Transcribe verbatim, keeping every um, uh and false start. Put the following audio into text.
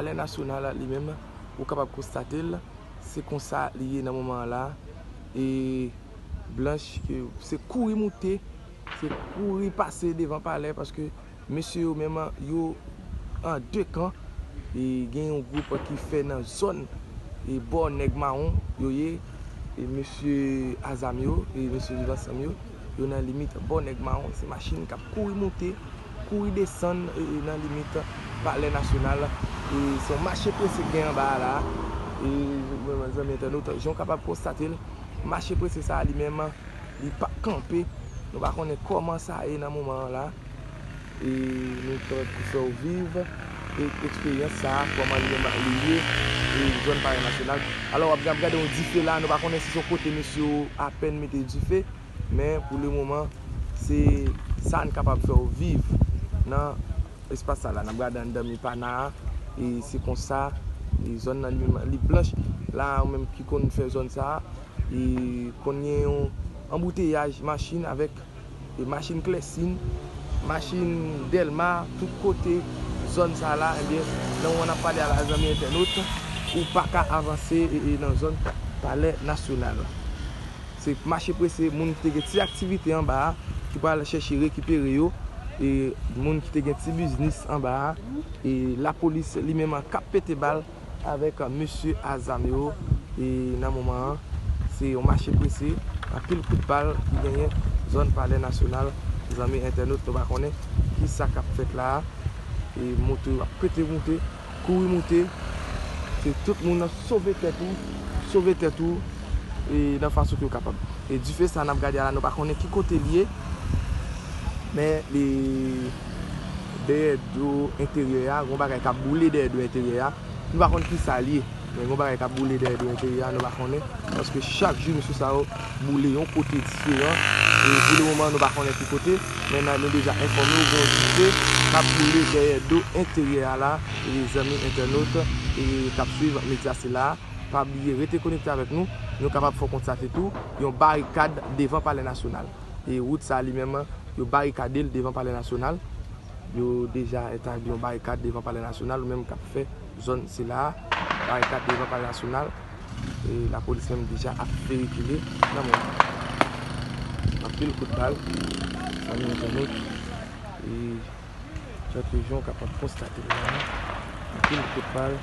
Palè Nasyonal li menm, ou kapab konstate l, se konsa li ye nan moman an la. E Blanch, ke se kouri moute, se kouri pase devan palè, paske mesye yo menm, yo an de kan. E gen yon gwoup ki fè nan zòn, e bò Nèg Mawon yo ye, e mesye Azam yo, e mesye Viv Ansanm yo, yo nan limit bò Nèg Mawon. Se machin k ap kouri moute, kouri desann, e, e nan limit Palè Nasyonal. E se yon mache prese k gen anba a la. E zanmi entènot, jan w kapab konstate l, mache prese sa a li menm, li p ap kanpe. Nou pa konnen kòman sa ye nan moman an la. E nou t ap fè w viv e eksperyans sa a, kòman li menm li ye, e zòn Palè Nasyonal. Alò, w ap gade yon dife la, nou pa konnen si se yon kote mesye yo apèn mete dife, men pou le moman, se sa n kapab fè w viv nan espas sa la. N ap gade anndan Mipana a, e se konsa, e zòn nan li menm, li blanch. La, ou menm ki konn fè zòn sa a, e konn gen yon anbouteyaj machin avèk e machin Klèsin, machin Dèlma, tout kote zòn sa la, ebyen, nan moman n ap pale a la, zanmi entènot, ou pa ka avanse, e, e nan zòn Palè Nasyonal. Se mache prese, moun ki te gen ti aktivite anba a, ki pral chèche rekipere yo, e moun ki te gen ti biznis anba a, e lapolis li menm k ap pete bal avèk mesye Azam yo, e nan moman an, se yon mache prese, anpil kout bal ki genyen zòn Palè Nasyonal, zanmi entènot, nou pa konnen ki sa k ap fèt la a, e moto yo ap pete moute, kouri moute, se tout moun nan sove tèt ou, sove tèt ou, e nan fason ke w kapab. E dife sa n ap gade a la, nou pa konnen ki kote li ye, men li dèyè do enteryè a, gon bagay k ap boule dèyè do enteryè a. Nou pa konn ki sa l ye, men gon bagay k ap boule dèyè do enteryè a, nou pa konnen. Paske chak jou, mesye sa yo boule yon kote diferan. E pou le moman, nou pa konnen ki kote, men n a, nou deja enfòme w, gen yon dife k ap boule dèyè do enteryè a la. E zanmi entènot, e k ap swiv medya sila a, pa bliye rete konekte avèk nou. Nou kapab fè w konstate tou yon barikad devan Palè Nasyonal. E wout sa a li menm, yo barikade l devan Palè Nasyonal. Yo deja etabli yon barikad devan Palè Nasyonal, ou menm k ap fè zòn sila a, barikad devan Palè Nasyonal. E lapolis menm deja ap fè rekile nan moman. Anpil kout bal, zanmi entènot. E jan ke jan w kapab konstate la, anpil kout bal.